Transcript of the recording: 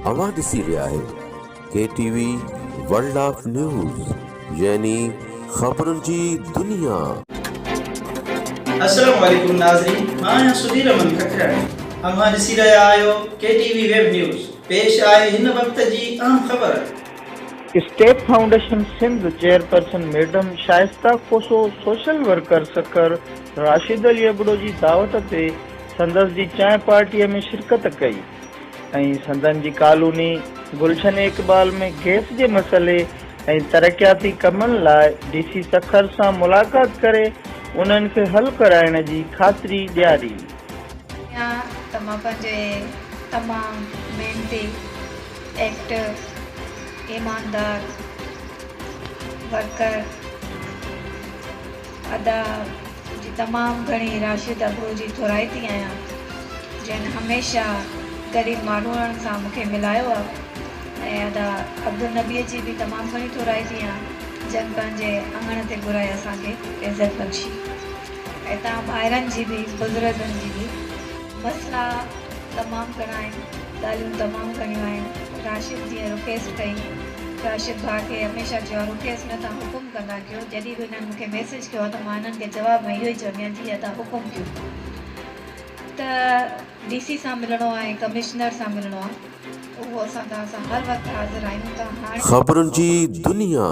اوهان ڏسي رهيا آهيو K T V world of news يعني خبرن جي دنيا. السلام عليڪم ناظرين مان آهيان سڌير احمد ککراڻي اوهان ڏسي رهيا آهيو ڪي ٽي وي ويب نيوز پيش آهي هن وقت جي اهم خبر. Step foundation Sindh chairperson madam Shaista Khoso social worker Sukkur Rashid Ali Abro جي دعوت تي سندس جي چانهه پارٽيء ۾ شرڪت ڪئي ۽ سندن جي ڪالوني گلشن اقبال ۾ گئس جي مسئلي ۽ ترقياتي ڪمن لاء ڊي سي سکر سان ملاقات ڪري انهن کي حل ڪرائڻ جي خاطري ڏياري. آهيان ته مان پنهنجي تمام محنتي، ايڪٽو، ايماندار ورڪر ادا جي تمام گهڻي راشد ابڙو جي ٿورائتي آهيان جنھن هميشه غريب ماڻهوئن سان مون کي ملايو آ ۽ ادا عبدالنبي جي به تمام گهڻي ٿورائتي آهيان جن پنهنجي اڱڻ تي گهرائي اسان کي عزت بخشي ۽ توهان ڀائرن جي به بزرگن جي به مسئلا تمام گهڻا آهن ڳالهيون تمام گهڻيون آهن راشد جيئن رڪيسٽ ڪئي راشد ڀاء کي هميشه چيو آ رڪيسٽ نه توهان حڪم ڪندا ڪيو جڏهن به هنن مون کي ميسيج ڪيو آ ته مان هنن کي جواب ۾ اهو ئي چوندي آهيان جي ادا حڪم ڪيو ته ڊي سي سان ملڻو آ ۽ ڪمشنر سان ملڻو آ اهو اسان توهان سان هر وقت حاضر آهيون توهان هاڻي خبرن جي دنيا.